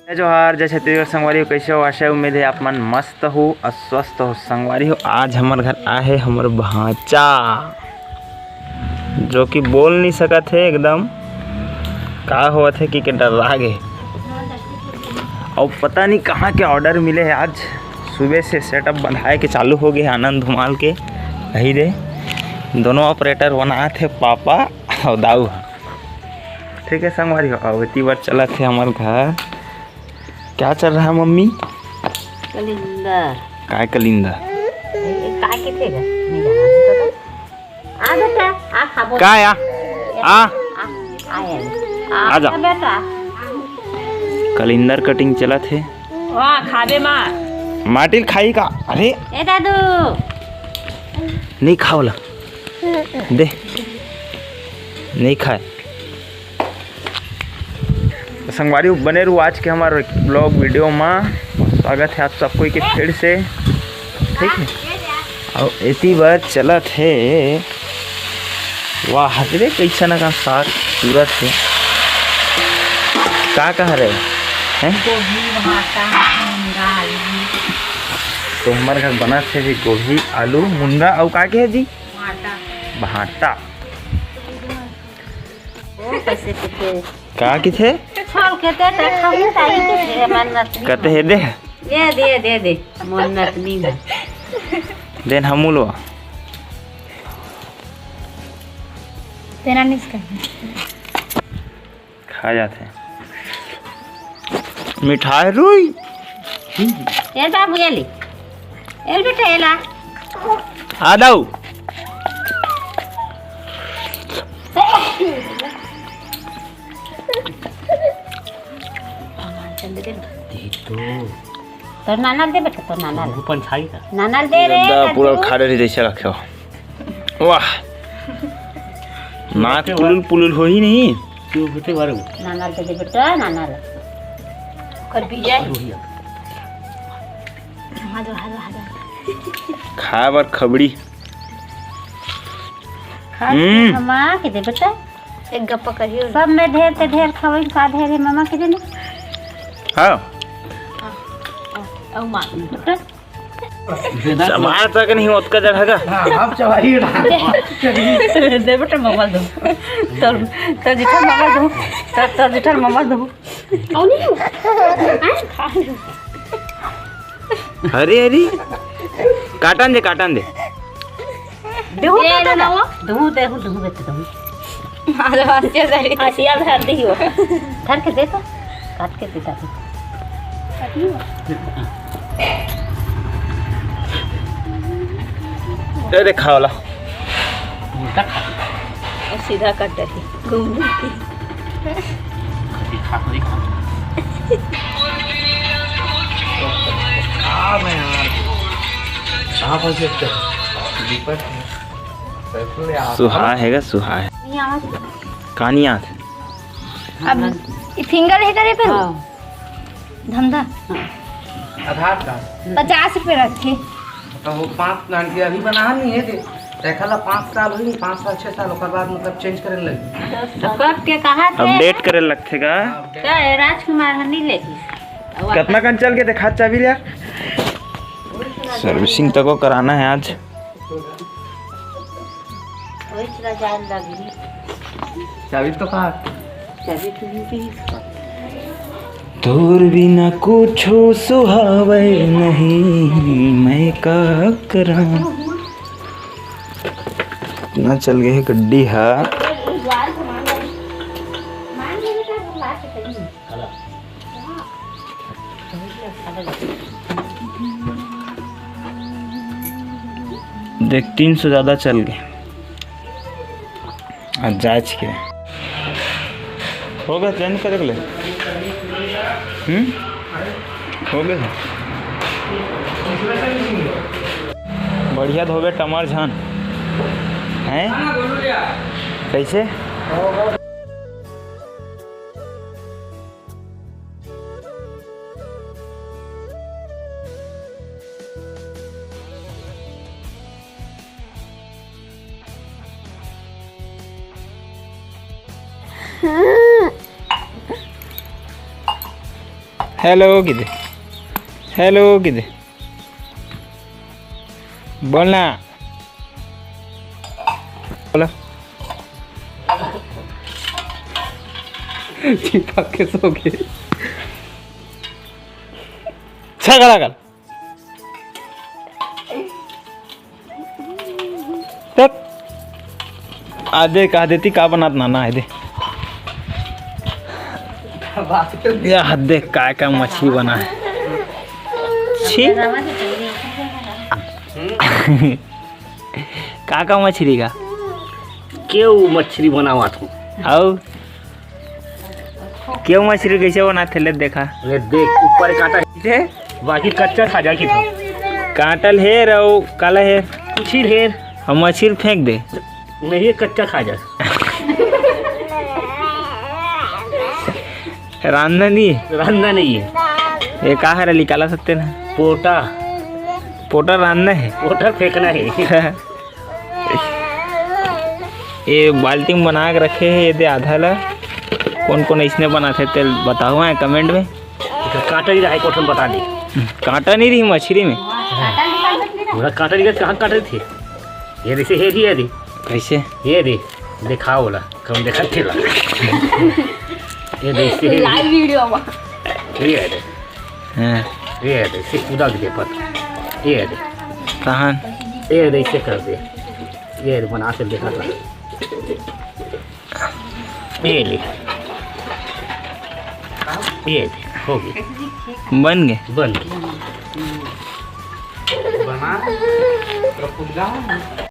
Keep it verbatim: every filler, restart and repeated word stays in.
जय जोहार, जय छत्तीसगढ़ संगवारी हो। कैसे हो? आशा उम्मीद है आप मन मस्त हो और स्वस्थ हो। संगवारी हो, आज हमर घर आए है हमर भांचा, जो कि बोल नहीं सकत है एकदम, का होवत है कि के डर्रा गे। और पता नहीं कहाँ के order मिले है। आज सुबह से setup बंधाए के चालू हो गए आनंद धुमाल के। यही दे दोनों operator बनात है, पापा और दाऊ ह। ठीक है संगवारी हो, अब एती बर चलत हे हमर घर। क्या चल रहा है मम्मी? कलिंदर। काय कलिंदर? ए, काय के थे गा? नहीं जाना। आ बेटा, आ खाबो। का या? आ। आ, आ, आ, आ जा। आ बेटा। कलिंदर cutting चलत हे। वाह, खाबे माँ। माटिल खाई का? अरे। ए दादू। नहीं खावला। दे। नहीं खाए। तो संगवारी हो, बने रहू आज के हमार vlog video मा। स्वागत है आप सब कोई के फिर से, ठीक है। और एती बर चलत हे, वाह रे, कैसन का साग सूरत हे। का कह रहे हैं? गोभी, भाटा, मुनगा, आलू। तो हमारे घर बनत हे जी गोभी, आलू, मुनगा, और का के है जी? भाटा। भाटा। ओ, कैसे किथे? का किथे? छोल के ते, ते खाऊ ताई किथे, मन्नत नहीं। कते हे दे? दे, दे, दे, दे। मन्नत नहीं है। देन हमू लो। तेरा नहीं इसका। खा जाते हैं। मिठाई रुई। ए बाबू, ये ले। ए बेटा, ये ला। आ दाऊ। दे तो। तो नाना दे बेटा, तो नाना ले। वो पंछाई का। नाना दे रे, दादा, पूरा दादू। खा रही जैसे रखे हो। वाह। नाक पुलुल पुलुल हो ही नहीं। क्यों होते बारे में? नाना दे दे बेटा, नाना ले। कर भी जाए। रोहिया। हाँ, दो, हाँ, दो, हाँ, दो। खाए बर खबड़ी। खा हम्म। ममा के दे बेटा। एक गप्पा करियो। सब में ढेर ते ढेर खवई का ढेर है ममा के देने। हाँ। हाँ, हाँ, औ माँ। बेटा। चबा तक नहीं ओतका जगह का। हाँ, आप चबाइए ना। दे बेटा ममा दो। तोर, तोर जिठर ममा दो। तोर, तोर जिठर ममा दो। औ नहीं हो। हाँ? अरे, अरे। काटन दे, काटन दे। देहू दे काटन ना दे। वो। देहू, देहू, देहू बेटा, देहू। मारो हंसिया धरी। हंसिया धर दी हो। धर के दे तो। काट के दे ताकि। ए, देखा वाला। उल्टा खा। और सीधा काट रही। घूम घूम के। खा, खा, खा। हाँ, मैं यार। कहाँ फंसे थे? दीपक। सुहा है गा, सुहा है। नहीं आवाज। कहाँ नहीं आवाज? अब ये फिंगर है करे पे? हाँ। धंधा। आधार कार्ड। पचास रुपये रखे। तो वो पाँच, अभी बना नहीं है, दे। देखा ला, पाँच साल हुई, पाँच साल, छः साल, ओकर बाद मतलब change करे लगी। तो कब के कहा थे? Update करे लगथे का? तो ए राजकुमार ह नहीं लेगी। कितना कन चल के देखा चाबी ले यार। Servicing तको कराना है आज। वही चला जाए लगी। चाबी तो कहा? चाबी तो नहीं दी। तोर बिना कुछो सुहावे नहीं, मैं का करा। इतना चल गए गड्डी हा। देख, तीन सौ ज्यादा चल गए। आज जांच के हो गए, change कर ले। हम्म, हो गए। बढ़िया धोबे टमर झन हैं। कैसे? हेलो किदे, हेलो किदे, बोलना, बोला। चिपक के सो गए। छगड़ा कर। तक। आ दे, कह देती का बनात नाना है दे। या देख, काय का मछली बना है। छी। का का मछली का? केव मछली बनावत हूँ। अउ केव मछली कैसे बनाथे ले देखा। ये देख, ऊपर कांटा हे, बाकी कच्चा खा जा किथे। कांटा ल हेर अउ काला हेर। कुछ ही हेर। हम मछली फेंक दे। नहीं, ये कच्चा खा जा। रांधा नहीं। रांधा नहीं है। ये का हरे निकाला सकते ना? पोटा। पोटा रांधा है। पोटा फेंकना है। ये बाल्टी में बना के रखे हे, ये दे आधा ला। कोन कोन इसने बनाथे तेल बताओ हैं कमेंट में। कांटा नहीं रहा है, कोठन बता दी। कांटा नहीं रही मछली में। पूरा कांटा नहीं रहा, कहाँ कांटा थे? ये दे, से हे दी, ये दी। कैसे? ये दे, दिखाओ ला, कम देखा थे ला। ये दे, से हे दी। लाइव वीडियो में। ये दे। हाँ। ये दे, से कूदा के दे पत। ये दे। कहाँ? ये दे, से कर दे। ये बना के देखा था। ये ले, ये ले, हो गई। बन गए। बन गई। बना।